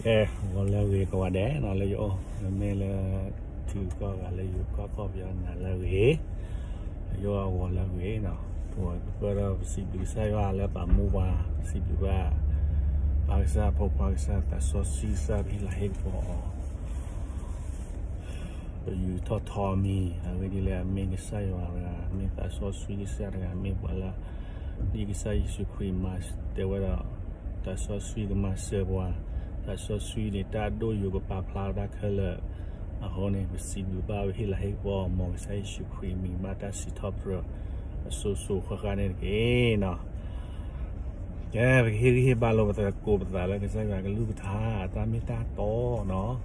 ကဲ, ဂီၤလၢအဂ့ၤကိးဂၤဒဲးနီၤ လၢယအိၣ်, မ့မ့ၢ်လၢ ထုးကီၢ်ဂၤလၢယိၤကီၢ် ကီၢ်ပယီၤ နၤလၢအဂ့ၤ, ယအိၣ်အဂီၤလၢအဂ့ၤနီၤ, ပဝဲပၢၢ်ဒီးပစံးဘျုးကစၢ်ယွၤလၢပာ်မူပှၤ, ပစံးဘျုးဘၣ် ပၢ်ကစၢ် ဖိခွါကစၢ် သးစီဆှံကစၢ် ပဟ့ၣ်လၤဟ့ၣ်ကပီၤအီၤ ပယူၤထီၣ်ထီအမံၤ, အဂ့ၢ်ဒ်လဲၣ်, အမ့ၢ်ကစၢ်ယွၤတဂၤ, မ့ၢ်သးစီဆှံကစၢ်တဂၤ, မ့ၢ်ပှၤလၢ ဒ်ကစၢ်ယ့ၣ်ၡူးခရံာ်မၤတဲဝဲဒီး, သးစီဆှံကမၤစၢၤပှၤ, သးစီဆှံန့ၣ် တၢ်အဒိၣ်ယိာ်ကပာ်ဖျါဝဲဒၣ်ခဲလၢာ်, အဃိန့ၣ် ပစံးဘျုးဘၣ် ပဟ့ၣ်လၤဟ့ၣ်ကပီၤ မ်ကစၢ်ယ့ၣ်ၡူးခရံာ်အမံၤ ဘၣ်တၢ်စံးထီၣ်ပတြၢၤ အစိၤစိၤဃၣ်ဃၣ်န့ၣ်တက့ၢ်နီၤ. ကဲ, ပကဟ့ၣ်ဂံၢ်ဟ့ၣ်ဘါလိာ်ပသကိးပသးလၢကစၢ်ယွၤကလုၢ်ကထါ အတၢ်မ့ၢ်တၢ်တီနီၤ,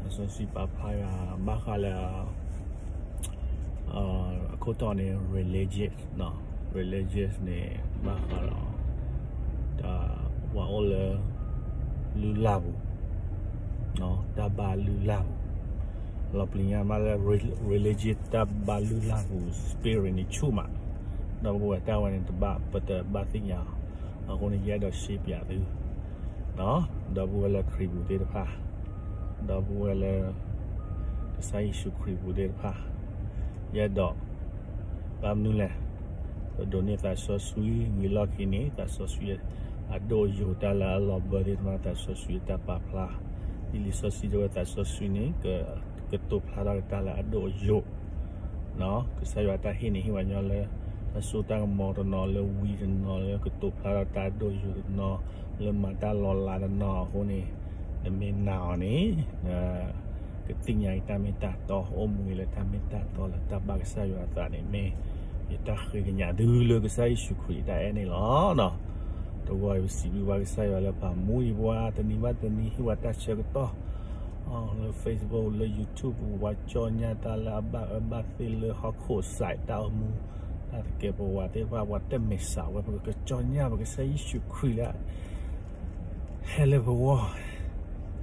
သးစီဆှံပာ်ဖျါယွၤ ဘၣ်ဃးလၢ အခိၣ်တီန့ၣ် religious, religious န့ၣ် ဘၣ်ဃးဒီး တၢ် ပှၤအိၣ်လၢ လုၢ်လၢ်ပူၤ, တၢ်ဘၣ်လုၢ်လၢ်ပူၤ, လီၤပျံၤညါမးလၢ religious တၢ်ဘၣ်လုၢ်လၢ်ပူၤ spirit န့ၣ်ဆူၣ်မး, ဒီပုၢ်ဝဲၢ် တၢ်ဝဲန့ၣ် ပတဘၣ်သ့ၣ်ညါအီၤ, အဃိန့ၣ် ယအဲၣ်ဒိးရှင်းပြသု ဒီပုၢ်ဝဲၢ်လၢခရံာ်ပူၤသ့ၣ်တဖၣ်, ဒီပုၢ်ဝဲၢ်လၢ ကစၢ်ယ့ၣ်ၡူးခရံာ်ပူၤသ့ၣ်တဖၣ်, ယအဲၣ်ဒိး ဘၣ်မနုၤလဲၣ်, ပဒိးန့ၢ်သးစီဆှံဝံၤအလီၢ်ခံန့ၣ် သးစီဆှံအဒိၣ်ယိာ် တၢ်လၢအလီၤဘၢသ့ၣ်တဖၣ် သးစီဆှံအတၢ်ပာ်ဖျါ, ဒ်လံာ်စီဆှံတဲဝဲ သးစီဆှံန့ၣ် ကတိၤဖျါထီၣ်က့ၤတၢ်လၢအဒိၣ်အယိာ် ကစၢ်ယွၤတၢ်ဟ့ၣ်န့ၣ် ဟ့ၣ်ပှၤညီလၢ တၢ်စိတၢ်ကမီၤတနီၤ, လၢဝံတနီၤ, လၢကတိၤဖျါထီၣ်တၢ်အဒိၣ်ယိာ်တနီၤ, လၢမၤတၢ်လီၤလးတနီၤအဃိန့ၣ်, နမ့ၢ်နာ်အီၤန့ၣ် ကသ့ၣ်ညါအံၤတၢ်မ့ၢ်တၢ်တီ, အိၣ်မူအံၤလၢတၢ်မ့ၢ်တၢ်တီလၢတၢ်ဘၣ်ကစၢ်ယွၤအသးန့ၣ် မ့ၢ်ယတၢ်ဃ့ကညးသုလၢကစၢ်ယ့ၣ်ၡူးခရံာ်အတၢ်အဲၣ်န့ၣ်လီၤ. တဂီၤအံၤ ပစံးဘျုးဘၣ်ကစၢ်ယွၤလၢပာ်မူအံၤပှၤ တနံၤဘၣ်တနံၤ ဟ့ၣ်ပှၤတၢ်ဆၢကတီၢ် လၢ Facebook လၢ YouTube ပူၤ ပှၤကၠီၣ်ညၣ်တၢ်လၢအဘၣ်အၢဘၣ်သ့လၢဟီၣ်ခိၣ်စဲး တၢ်အိၣ်မူ တၢ်သကဲးပဝးသ့ၣ်တဖၣ် ပှၤတမ့ၢ်စးဝဲ ပကကၠီၣ်ညၣ် ပကစၢ်ယ့ၣ်ၡူးခရံာ်လၢ ဟဲလၢပဂီၢ်,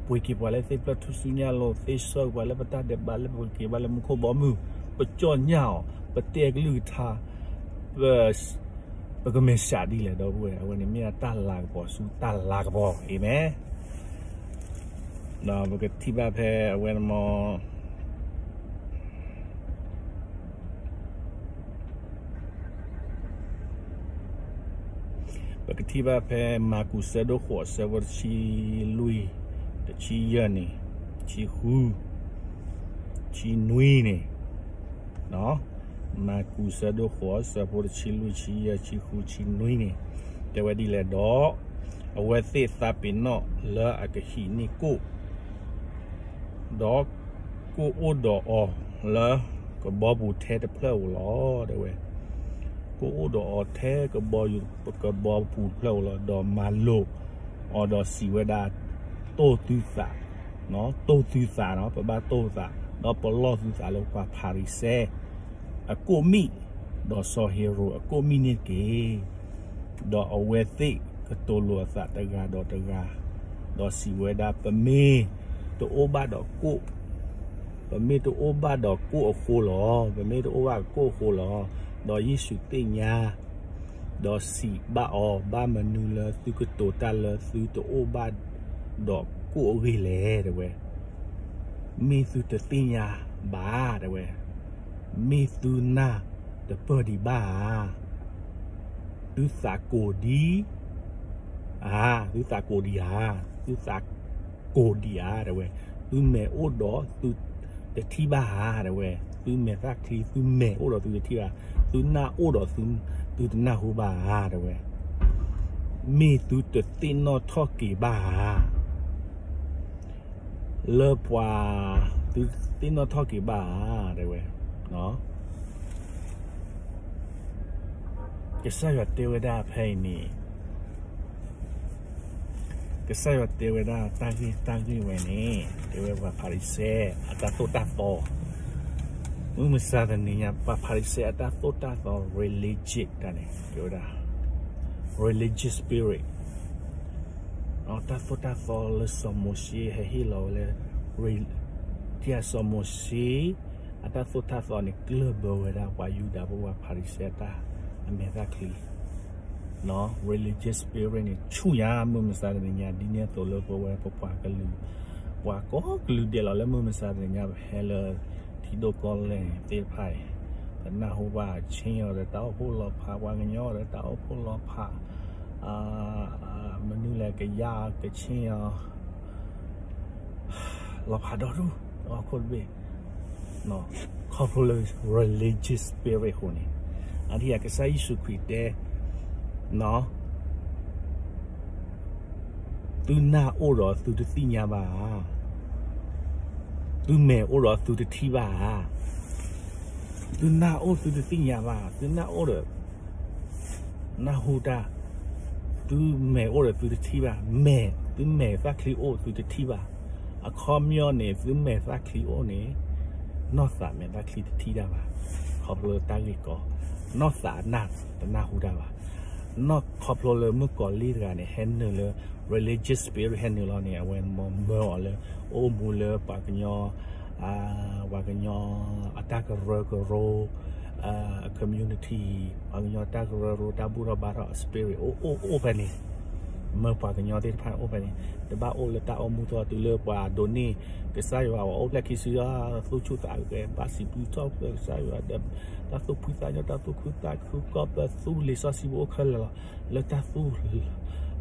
ပှ့ၤက့ၤပှၤလၢသ့ၣ်ဖျၢၣ်ထူၣ်စုညါလိၤ သ့စီကွံာ်ပှၤလၢပတၢ်ဒဲးဘး လၢပကက့ၤဘၣ်လၢမူခိၣ်ဘီမုၢ်, ပကၠီၣ်ညၣ်အီၤ, ပတဲအကလုၢ်ကထါ, ပ ပကမ့ၢ်စးဒ်လဲၣ် ဒီပုၢ်ဝဲၢ်, အဝဲန့ၣ်မ့ၢ်အတၢ်လၤကပီၤဆူတၢ်လၤကပီၤ, အၤမ့ၣ်. ဒီးပကထံၣ်ဘၣ်ဖဲအဝဲန့ၣ်မ့ၢ် ပကထံၣ်ဘၣ်ဖဲမၢ်ကူးဆၢဒိၣ်ဃိး ဆၢဖိတဆံလွံၢ်, တဆံယဲၢ်န့ၣ်, ဆံဃု, ဆံနွံန့ၣ်, မၢ်ကူးဆၢဒိၣ်ဃိး ဆၢဖိတဆံလွံၢ်, ဆံယဲၢ်, ဆံဃု, ဆံနွံန့ၣ်, တဲဝဲဒ်လဲၣ်ဒီး, အဝဲသ့ၣ်သးပ့ၤနီၣ်လၢအကဟံးန့ၢ်ကိၣ် ဒီးကိၣ်အိၣ်ဒီးအီၤလၢကဘီပူၤထဲတဖျၢၣ်ဧိၤလီၤ တဲဝဲ. ကိၣ်အိၣ်ဒီးအီၤထဲ ကဘီပူၤတဖျၢၣ်ဧိၤလီၤ. ဒီးမၤလိာ်အီၤဒီးစံးဝဲဒၣ်, တိၢ်သုသး, တိၢ်သုသးနီၤ, ပဘၣ်တိၢ်သး, ဒီးပလီၢ်သုသးလၢပှၤဖၤရံၤၡဲအကိၣ်မံၣ်, ဒီးစီၤဟ့ၤရိာ်အကိၣ်မံၣ်န့ၣ်တက့ၢ်. ဒီးအဝဲသ့ၣ်ကတိၤလိာ်အသးတဂၤဒီးတဂၤ, ဒီးစံးဝဲဒၣ်, ပမ့ၢ်တအိၣ်ဘၣ်ဒီးကိၣ်, ပမ့ၢ်တအိၣ်ဘၣ်ဒီးကိၣ်အဃိလီၤ, ပမ့ၢ်တအိၣ်ဘၣ်ကိၣ်အဃိလီၤ. ဒီးယ့ၣ်ၡူးသ့ၣ်ညါ, ဒီးစံးဘၣ်အီၤ, ဘၣ်မနုၤလၢသုကတိၤတၢ်လၢသုတအိၣ်ဘၣ်ဒီးကိၣ်အဂ့ၢ်လဲၣ် တဲဝဲ. မ့ၢ်သုတသ့ၣ်ညါဘၣ် တဲဝဲ, မ့ၢ်သုနၢ်တပၢၢ်ဒံးဘၣ်ဧါ, သုသးကိၤဒံးဧါ, သုသးကိၤဒံးဧါ, သုသးကိၤဒံးဧါ တဲဝဲ. သုမဲာ်အိၣ်ဒီးသုတထံၣ်ဘၣ်ဧါ တဲဝဲ. သုမဲာ်သၣ်ချံ, သုမဲာ်အိၣ်ဒီးသုတထံၣ်ဘၣ်, သုနၢ်အိၣ်ဒီးသုတနၢ်ဟူဘၣ်ဧါ တဲဝဲ. မ့ၢ်သုတသ့ၣ်နီၣ်ထီၣ်က့ၤဘၣ်ဧါ လၢပှၤ, သုတသ့ၣ်နီၣ်ထီၣ်က့ၤဘၣ်ဧါ တဲဝဲ. ကစၢ်ယွၤတဲဝဲဒၣ်ဖဲအံၤန့ၣ်, ကစၢ်ယွၤတဲဝဲဒၣ်တၢ်ဂ့ၢ်တၢ်ဂ့ၢ်ဝဲန့ၣ်, တဲဝဲပှၤဖၤရံၤၡဲအတၢ်သိၣ်တၢ်သီ, မုၢ်မဆါတနံၤညါ ပှၤဖၤရံၤၡဲအတၢ်သိၣ်တၢ်သီ religious တၢ်န့ၣ် တဲဝဲဒၣ် religious spirit တၢ်သိၣ်တၢ်သီလၢစီၤမိၤၡ့ဟဲဟ့ၣ်လီၤဝဲလၢ, တၢ်စီၤမိၤၡ့အတၢ်သိၣ်တၢ်သီန့ၣ် ကျၢၢ်ဘၢဝဲဒၣ်ပှၤယူဒၤဖိ ပှၤဖၤရံၤၡဲအတၢ်အမဲာ်သၣ်ချံ, religious spirit န့ၣ် ဆူၣ်ညါ မုၢ်မဆါတနံၤညါ ဒ်န့ၣ်အသိးလၢပဝဲပပှၤကလုာ် ပှၤကိးကလုာ်ဒဲးလီၤ လၢမုၢ်မဆါတနံၤညါ ပဟဲလၢထံဒိၣ်ကီၢ်လဲၢ်သ့ၣ်တဖၣ်အံၤ ပနၢ်ဟူဘၣ် ကချ့ၣ်အီၤဒီးတၢ်အိၣ်ဖှိၣ်လီၤဖး ပှၤကညီဒီးတၢ်အိၣ်ဖှိၣ်လီၤဖး မနုၤလဲၣ် ကယါ ကချ့ၣ်အီၤ လီၤဖးဒီဒူၣ် ဟီၣ်ခိၣ်တဘ့ၣ် ခီဖျိလၢ religious spirit အဃိန့ၣ် အဒံးအကစၢ်ယ့ၣ်ၡူးခရံာ်တဲ သုနၢ်အိၣ်ဒီးသုတသ့ၣ်ညါဘၣ်ဧါ, သုမဲာ်အိၣ်ဒီးသုတထံၣ်ဘၣ်ဧါ, သုနၢ်အိၣ်သုတသ့ၣ်ညါဘၣ်, သုနၢ်အိၣ်ဒီး နၢ်ဟူတၢ်, သုမဲာ်အိၣ်ဒီးသုတထံၣ်ဘၣ်, မဲာ်, သုမဲာ်သၣ်ချံအိၣ်သုတထံၣ်ဘၣ်, အခီပညီန့ၣ် သုမဲာ်သၣ်ချံအိၣ်န့ၣ် နီၢ်သးမဲာ်သၣ်ချံတထံၣ်တၢ်ဘၣ်, ခီဖျိတၢ်ဂ့ၢ်ကီ, နီၢ်သးနၢ်တနၢ်ဟူတၢ်ဘၣ်, နီၢ်ခီဖျိလၢမုၣ်ကီၤလံၢ်တဂၤန့ၣ် ဟဲနုာ်လၢ religious spirit ဟဲနုာ်လီၤန့ၣ် အဝဲမၤမၢအီၤလၢ အိၣ်မူလၢပှၤကညီ ပှၤကညီ အတၢ်ကရၢကရိ အ community ပှၤကညီတၢ်ကရၢကရိ တၢ်ဘူၣ်ထီၣ်ဘါထီၣ်အ spirit အိၣ်အိၣ်အိၣ်ဖဲန့ၣ်, မၢပှၤကညီသ့ၣ်တဖၣ်န့ၣ်အိၣ်ဖဲန့ၣ်, တဘၣ်အိၣ်လၢတၢ်အိၣ်မူသီတုၤလၢပှၤဒိးန့ၢ် ကစၢ်ယွၤအအိၣ်ဖျဲၣ်ခံစု သူၣ်ဆူၣ်သးဂဲၤ ဘၣ်စံးဘျုးထီၣ်ပတြၢၤကစၢ်ယွၤဒီး တၢ်သူၣ်ဖှံသးညီ တၢ်သူၣ်ခုသးခု ကီၢ်ပသူလံာ်စီဆှံပူၤအိၣ်ခဲလၢာ်လီၤ, လၢတၢ်သူၣ်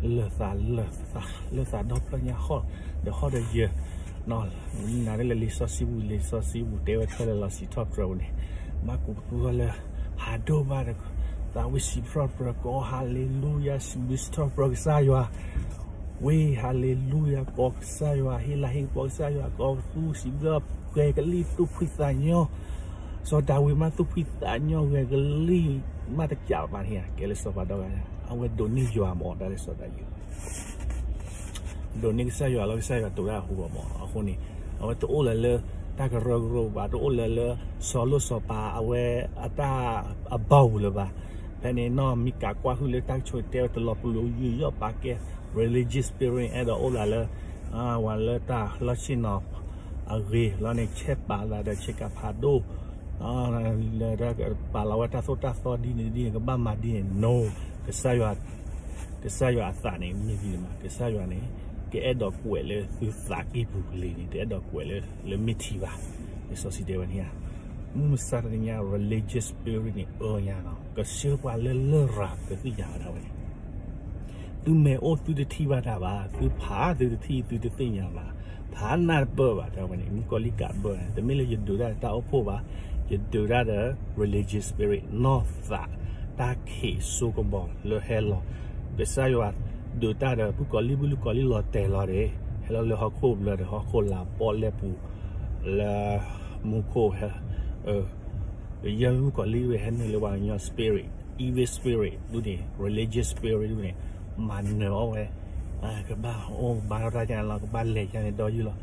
လၢာ်သး လၢာ်သးဒီဖျၢၣ်ညါဟီၣ်ဒီးဟီၣ်ဒီးယၢၤ, နၤဒ်လဲၣ်လံာ်စီဆှံပူၤ လံာ်စီဆှံပူၤတဲဝဲခဲလၢာ်လီၤ စံးထီၣ်ပတြၢၤပူၤန့ၣ်, မၤကူးပသူထီၣ်လၢ ဖးဒိၣ်ဘၣ်ဒီး သးဝံၣ်စံးထီၣ်ပတြၢၤကီး ဟါလ့လူယၤ စံးဘျုးစံးထီၣ်ပတြၢၤကစၢ်ယွၤ, ဝ့ၢ် ဟါလ့လူယၤ ကိးကစၢ်ယွၤ ဟ့ၣ်လၤဟ့ၣ်ကပီၤကစၢ်ယွၤ ကိးပသူစံးဘျုး ဂဲၤကလံၣ်သူၣ်ဖှံသးညီ, စီၤဒၤဝံးမ့ၢ်သူၣ်ဖှံသးညီ ဂဲၤကလံၣ်မ့ၢ်တကးဘၣ်န့ၣ် ကဲလၢစီၤပၤဒီဂၤ, အဝဲဒိးန့ၢ်ယွၤမ့ၢ် တၢ်လၢစီၤဒၤဝံး ဒိးန့ၢ်ကစၢ်ယွၤလီၤ ကစၢ်ယွၤတိာ်တၢ်အဃိဘၣ်မ့ၢ် အဃိန့ၣ်, အဝဲတအိၣ်လၢၤလၢ တၢ်ကရၢကရိဘၣ် တအိၣ်လၢၤလၢ စီၤလိၣ်စီၤပၤအဝဲအတၢ်အဘီအပူၤလၢၤဘၣ်, ဖဲန့ၣ်နီၢ်မံကၤကွၢ်ဟုၣ်လၢတၢ်ကဆိၣ်တဲဝဲတလီၤပလိာ်ယူးယီၣ်ပာ်ကဲ religious spirit အဲၣ်ဒိးအိၣ်လၢ်လၢ ဝဲလၢတၢ်လီၢ်ဆ့ၣ်နီၤ အဂ့ၤလီၤန့ၣ် ဆဲးပာ်လၢဒီးဆ့ကၤဖးဒိၣ် လၢပာ်လီၤဝဲတၢ်သိၣ်တၢ်သီဒ်န့ၣ်ဒ်န့ၣ် ကဘၣ်မၤဒ်န့ၣ် no, ကစၢ်ယွၤ, ကစၢ်ယွၤအသးန့ၣ် မ့ၢ်ဒ်န့ၣ်မး ကစၢ်ယွၤန့ၣ် ကအဲၣ်ဒိးကွဲးလၢသုသးကံၢ်ပူၤလံၤန့ၣ် တအဲၣ်ဒိးကွဲးလၢ လၢမ့ၢ်ထံဘၣ်, လံာ်စီဆှံတဲဝဲန့ၣ်ဧါ, မုၢ်မဆါတနံၤညါ religious spirit န့ၣ် အၢညါနီၤ ကဆှၢပှၤလၢလရာ်ကသ့ၣ်ညါဝဲဒၣ်ဝဲန့ၣ် သုမဲာ်အိၣ်သုတထံၣ်ဘၣ်တၢ်ဘၣ်, သုဖးသုတထံၣ်သုတသ့ၣ်ညါဘၣ်, ဖးနၢ်တပၢၢ်ဘၣ် တဲဝဲန့ၣ် မုၣ်ကီၤလံၢ်ကးဘၢၣ်န့ၣ် တမ့ၢ်လၢယဒုးတၢ်ဒီးတၢ်အိၣ်ဖှိၣ်ဘၣ်, ယဒုးတၢ်ဒီး religious spirit နီၢ်သး တၢ်ခံးစိကမီၤလၢဟဲလီၤ, ကစၢ်ယွၤဒုးတၢ်ဒီး မုၣ်ကီၤလံၢ် မုၣ်ကီၤလံၢ်လီၤတဲာ်လီၤဒီး ဟဲလီၤလၢဟီၣ်ခိၣ်ဘျၢဒီး ဟီၣ်ခိၣ်လၤပီၣ်လဲၣ်ပူၤ လၢမူခိၣ် ယဲၢ်မုၣ်ကီၤလံၢ်ဝဲဟဲနုာ်လၢပှၤကညီ spirit, evil spirit ဒ်န့ၣ် religious spirit ဒ်န့ၣ် မၤနၢၤအီၣ်ဝဲ, ကဘၣ်အိၣ်ဘါထီၣ်တၢ်ညါလီၤ ကဘၣ်လဲၤညါန့ၣ်ဒီးယုၢ်လီၤ,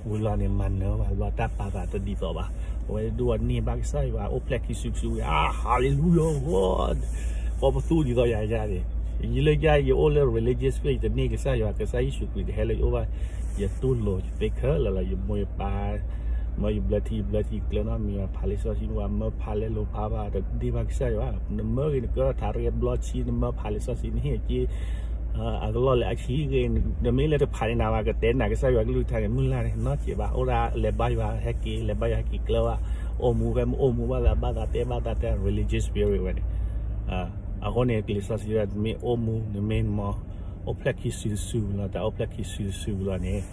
ဝံၤလီၤန့ၣ် မၤနၢၤအီၣ်ဘၣ်လီၤ တၢ်ပာ်သးတဒ်သိးဘၣ်, အဝဲဒိၣ်အန့ၢ်ဘၣ်ကစၢ်ယွၤ အိၣ်ဖျဲၣ်ခံစုတစုဝံၤ ဟါလ့လူယၤ ကိးပသူဒ်သိးယၤယၤန့ၣ်, ယလၢယၤ ယအိၣ်လၢ religious faith ယတန့ၢ်ကစၢ်ယွၤ ကစၢ်ယ့ၣ်ၡူးခရံာ်တဟဲလၢယအိၣ်ဘၣ်, ယတူၢ်လိာ်ယသ့ခဲလၢာ်လီၤ ယမိၢ်ယပၢ် မၢယဘျၢထံယဘျၢထံကျၢၤနီတမံၤဘၣ် ဖးလံာ်စီဆှံမ့ၢ်ဘၣ် မၢဖးလဲၤလိၤဖးဘၣ် တဒ့ၣ်ဘၣ်ကစၢ်ယွၤ, နမၢဂ့ၤနကၢထီၣ်ထးရ့ဘျီဆံ နမၢဖးလံာ်စီဆှံ နဟ့ၣ်က့ၤ အကလီၢ်လၢအဆံဂ့ၤ, နမ့ၢ်လၢတဖးန့ၣ်နၤဘၣ် ကတဲနၤကစၢ်ယွၤကလုၢ်ကထါန့ၣ် မုၢ်လၢ်န့ၣ် နီၢ်က့ၤဘၣ် အိၣ်ဒၣ်လဲၤဘါယွၤဟဲက့ၤ လဲၤဘါယွၤဟဲက့ၤကျၢၤဘၣ်, အိၣ်မူဖဲမ့ၢ်အိၣ်မူဘၣ်သးဘၣ်သးတဲဘၣ်သးတဲ religious spirit ဝဲန့ၣ်, အဃိန့ၣ် ကလံာ်စီဆှံ နမ့ၢ်အိၣ်မူ နမ့ၢ်မ့ၢ် အိၣ်ဖျဲၣ်ခံစုတစုလီၤ တၢ်အိၣ်ဖျဲၣ်ခံစုတစုလီၤန့ၣ်,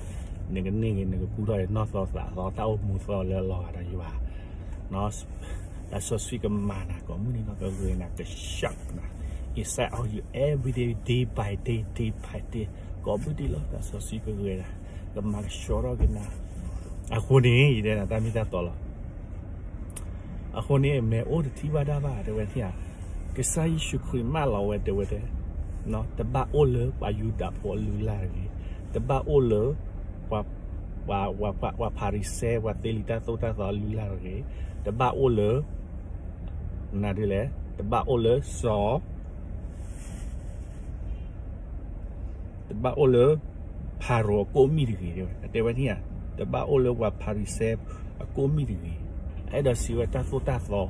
နကန့ၢ်ဂ့ၤ နကကူၣ်ထီၣ်ဂ့ၤ နီၢ်သီသးသီ တၢ်အိၣ်မူသီလၢအလီၤဂာ်ဒီးယွၤ တၢ်စီဆှံကမၤနၤ ကိးမုၢ်နံၤလီၤ ကဂ့ၤနၤ က sharp နၤ inside of you every day, day by day, day by day ကိးမုၢ်နံၤလီၤ တၢ်စီဆှံကဂ့ၤနၤ ကမၤကဆှီထီၣ်က့ၤနၤ, အဃိန့ၣ် ယတဲနၤတၢ်မ့ၢ်တၢ်တီလီၤ. အဃိန့ၣ် မဲာ်အိၣ်တထံၣ်ဘၣ်တၢ်ဘၣ် တဲဝဲန့ၣ်ဧါ, ကစၢ်ယ့ၣ်ၡူးခရံာ်မၢလီၤဝဲတဲဝဲတဲ တဘၣ်အိၣ်လၢပှၤယူဒၤဖိအလုၢ်အလၢ်တဂ့ၤ, တဘၣ်အိၣ်လၢ ပှၤ ပှၤဖၤရံၤၡဲ ပှၤသ့လံာ်တၢ်သိၣ်တၢ်သီအလုၢ်အလၢ်တဂ့ၤ, တဘၣ်အိၣ်လၢ နဒ်လဲၣ် တဘၣ်အိၣ်လၢစီၤ တဘၣ်အိၣ်လၢ ဖၤရိၤအကိးမံၣ်တဂ့ၤ, တဲဝဲန့ၣ်ဧါ, တဘၣ်အိၣ်လၢပှၤဖၤရံၤၡဲအကိးမံၣ်တဂ့ၤ, အဲၣ်ဒိးစံးဝဲတၢ်သိၣ်တၢ်သီ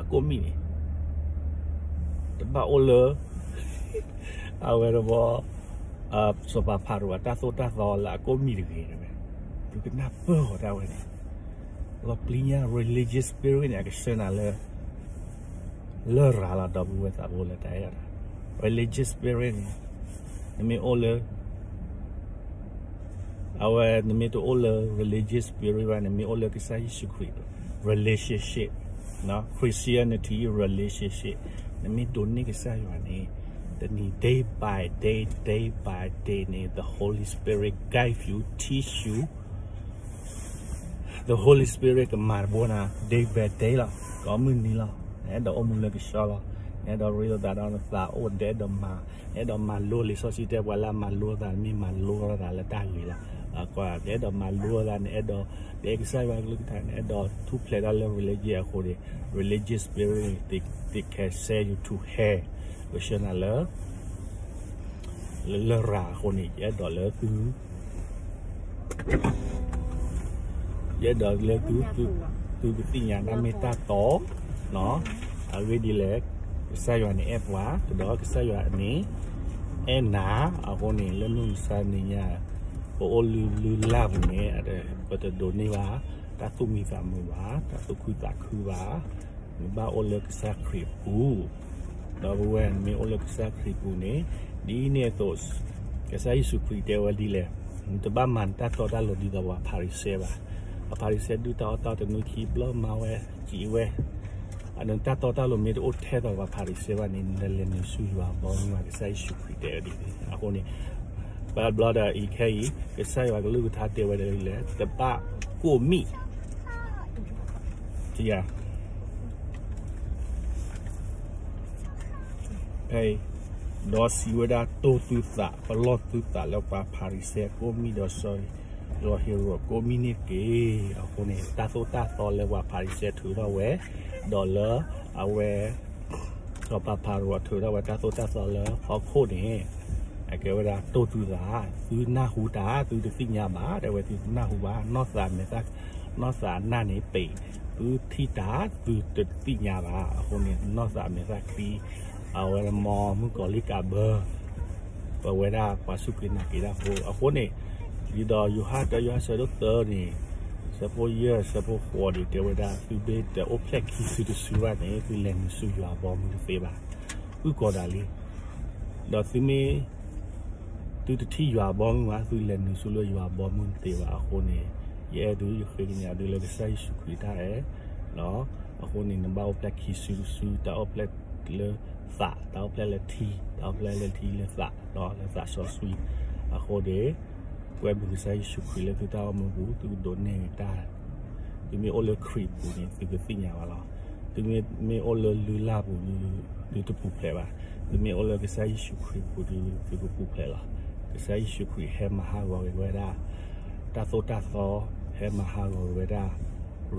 အကိးမံၣ်န့ၣ် တဘၣ်အိၣ်လၢ အဝဲတဘီ စီၤပၤဖၤရိၤအတၢ်သိၣ်တၢ်သီလၢအကိးမံၤတဂ့ၤန့ၣ်, သုကနၢ်ပၢၢ်အီၤဒၣ်ဝဲန့ၣ်, လီၤပျံၤညါ religious spirit န့ၣ် အကဆှၢနၤလၢ လရာ်လီၤ ဒီပုၢ်ဝဲၢ်သးဘိလၢတၢ်အဲၣ်ဒိး, religious spirit န့ၣ် နမ့ၢ်အိၣ်လၢ အဝဲနမ့ၢ်တအိၣ်လၢ religious spirit ဘၣ်, နမ့ၢ်အိၣ်လၢကစၢ်ယ့ၣ်ၡူးခရံာ် relationship, Christianity relationship နမ့ၢ်ဒိးန့ၢ်ကစၢ်ယွၤန့ၣ်, တနံၤ day by day, day by day န့ၣ် the Holy Spirit guide you, teach you, the Holy Spirit ကမၤတဘိနၤ day by day လီၤ, ကိးမုၢ်နံၤလီၤ, နအဲၣ်ဒိးအိၣ်မူလၢကဆှီလီၤ, နအဲၣ်ဒိးရ့လိာ်သးဒီးနသးအိၣ်, နတအဲၣ်ဒိးမၤ, နအဲၣ်ဒိးမၤလိလံာ်စီဆှံတဲပှၤလၢအမၤလိသး နမ့ၢ်မၤလိထီၣ်သးလၢတၢ်ဂ့ၤလီၤ, ကွၢ် နအဲၣ်ဒိးမၤလိသး နအဲၣ်ဒိး တဲကစၢ်ယွၤကလုၢ်ကထါ နအဲၣ်ဒိးထူၣ်ဖျဲးတၢ်လၢ religion အဃိန့ၣ်, religious spirit န့ၣ် they, they can send you to hell, ကဆှၢနၤလၢ လရာ်အဃိန့ၣ် ယအဲၣ်ဒိးလၢသု ယအဲၣ်ဒိးလၢသု, သုကသ့ၣ်ညါတၢ်မ့ၢ်တၢ်တီ, အဂ့ၢ်ဒ်လဲၣ်, ကစၢ်ယွၤန့ၣ်အဲၣ်ပှၤ, ဒီးကစၢ်ယွၤန့ၣ် အဲၣ်နၤ, အဃိန့ၣ် လၢမုၢ်မဆါတနံၤညါ ပအိၣ်လုၢ်လုၢ်လၢ်ပူၤန့ၣ် ပတဒိးန့ၢ်ဘၣ် တၢ်သူၣ်မံသးမုာ်ဘၣ်, တၢ်သူၣ်ခုသးခုဘၣ်, နဘၣ်အိၣ်လၢကစၢ်ခရံာ်အပူၤ, ဒီပုၢ်ဝဲၢ် နမ့ၢ်အိၣ်လၢကစၢ်ခရံာ်အပူၤန့ၣ်, ဒ်န့ၣ်အသိး ကစၢ်ယ့ၣ်ၡူးခရံာ်တဲဝဲဒ်လဲၣ်, နတဘၣ်မၤနတၢ်တီတၢ်လိၤဒ်သိးပှၤဖၤရံၤၡဲဘၣ်, ပှၤဖၤရံၤၡဲဒုၣ်တၢ်အီၣ်တၢ်တနွံခံဘျီမၤဝဲစံးဝဲ, နတၢ်တီတၢ်လိၤမ့ၢ်တအိၣ်ထဲသိးပှၤဖၤရံၤၡဲဘၣ်န့ၣ် နလဲၤနုာ်ဆူယွၤအဘီအမုၢ်ဘၣ် ကစၢ်ယ့ၣ်ၡူးခရံာ်တဲဝဲဒ်န့ၣ်, အဃိန့ၣ် ဘၣ်ဘျီဒီးအံၤခဲအံၤ ကစၢ်ယွၤကလုၢ်ကထါတဲဝဲဒ်လဲၣ်, တဘၣ်ကိးမံၤ ဖဲအံၤ, ဒီးစံးဝဲဒၣ် တိၢ်သုသး ပလီၢ်သုသးလၢပှၤဖၤရံၤၡဲကိးမံၤဒီး စီၤဟ့ၤရိာ်ကိးမံၤန့ၣ်တက့ၢ်. အဃိန့ၣ် တၢ်သိၣ်တၢ်သီလၢပှၤဖၤရံၤၡဲထုးထီၣ်ဝဲ, ဒီးလၢအဝဲ စီၤပၤဖၤရိၤထုးထီၣ်ဝဲတၢ်သိၣ်တၢ်သီလၢဟီၣ်ခိၣ်န့ၣ်, အကဲဝဲဒၣ်တိၢ်သုသး, သုနၢ်ဟူတၢ် သုတသ့ၣ်ညါဘၣ်, တဲဝဲသုတနၢ်ဟူဘၣ်, နီၢ်သးမဲာ်သၣ်, နီၢ်သးနၢ်န့ၣ်ပ့ၤ, သုထံၣ်တၢ် သုတသ့ၣ်ညါဘၣ်. အဃိန့ၣ် နီၢ်သးမဲာ်သၣ်ချံ, အဝဲမ့ၢ်မုၣ်ကီၤလံၢ်ကးဘၢ ပဝဲဒၣ်ပှၤစူၢ်က့ၤနာ်က့ၤတၢ်ဖိ. အဃိန့ၣ် ဒ်သိးယိၤဟၣ်တၢ ယိၤဟၣ်ဆၢဒိၣ်သၢန့ၣ်, ဆၢဖိယဲၢ် ဆၢဖိဃိးန့ၣ် တဲဝဲဒၣ် သုမ့ၢ်တအိၣ်ဖျဲၣ်ခံစုတစုဘၣ်န့ၣ် သုလဲၤနုာ်ဆူယွၤအဘီအမုၢ်တသ့ဘၣ်. အုၣ်ကီၤဒၣ်လံ. ဒီးသုမ့ၢ် သုတထံၣ်ယွၤအဘီအမုၢ်ဘၣ်, သုလဲၤနုာ်ဆူလၢယွၤအဘီအမုၢ်တသ့ဘၣ်. အဃိန့ၣ် ယအဲၣ်ဒုး ယဃ့ကညးဒုးလၢကစၢ်ယ့ၣ်ၡူးခရံာ်တၢ်အဲၣ် အဃိန့ၣ် နဘၣ်အိၣ်ဖျဲၣ်ခံစုတစု, တၢ်အိၣ်ဖျဲၣ်လၢသး, တၢ်အိၣ်ဖျဲၣ်လၢထံ, တၢ်အိၣ်ဖျဲၣ်လၢထံလၢသး, လၢသးစီဆှံ. အဃိန့ၣ် ကွဲမုာ်ကစၢ်ယ့ၣ်ၡူးခရံာ်လၢသုတၢ်အိၣ်မူပူၤ, သုကဒိးန့ၢ်တၢ်, သုမ့ၢ်အိၣ်လၢခရံာ်ပူၤန့ၣ် သုကသ့ၣ်ညါဘၣ်လီၤ. သုမ့ၢ်အိၣ်လၢလုၢ်လၢ်ပူၤဒီး သုတပူၤဖျဲးဘၣ်. သုမ့ၢ်အိၣ်လၢကစၢ်ယ့ၣ်ၡူးခရံာ်ပူၤဒီး သုကပူၤဖျဲးလီၤ. ကစၢ်ယ့ၣ်ၡူးခရံာ်ဟဲမၤဟးဂီၤက့ၤဝဲဒၣ် တၢ်သိၣ်တၢ်သီ, ဟဲမၤဟးဂီၤက့ၤဝဲဒၣ်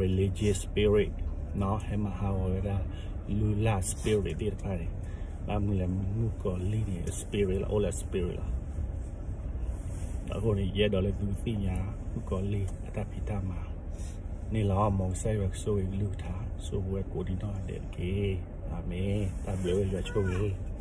religious spirit, ဟဲမၤဟးဂီၤဝဲဒၣ် လုၢ်လၢ် spirit သ့ၣ်တဖၣ်န့ၣ်, ဘၣ်မနုၤလဲၣ်, မုၣ်ကီၤလံၢ်န့ၣ် spirit လီၤ, အိၣ်လၢ spirit လီၤ. အဃိန့ၣ် ယအဲၣ်ဒိးလၢသုကသ့ၣ်ညါ မုၣ်ကီၤလံၢ်အတၢ်ဖံးတၢ်မၤန့ၣ်လီၤ. မ်ကစၢ်ယွၤကဆိၣ်ဂ့ၤကလုၢ်ကထါ, ဆိၣ်ဂ့ၤဝဲကိးဒံးနီၢ်ဂၤဒဲးတက့ၢ်. အၤမ့ၣ်. တၢ်ဘျုးဝဲ, ယွၤဆိၣ်ဂ့ၤ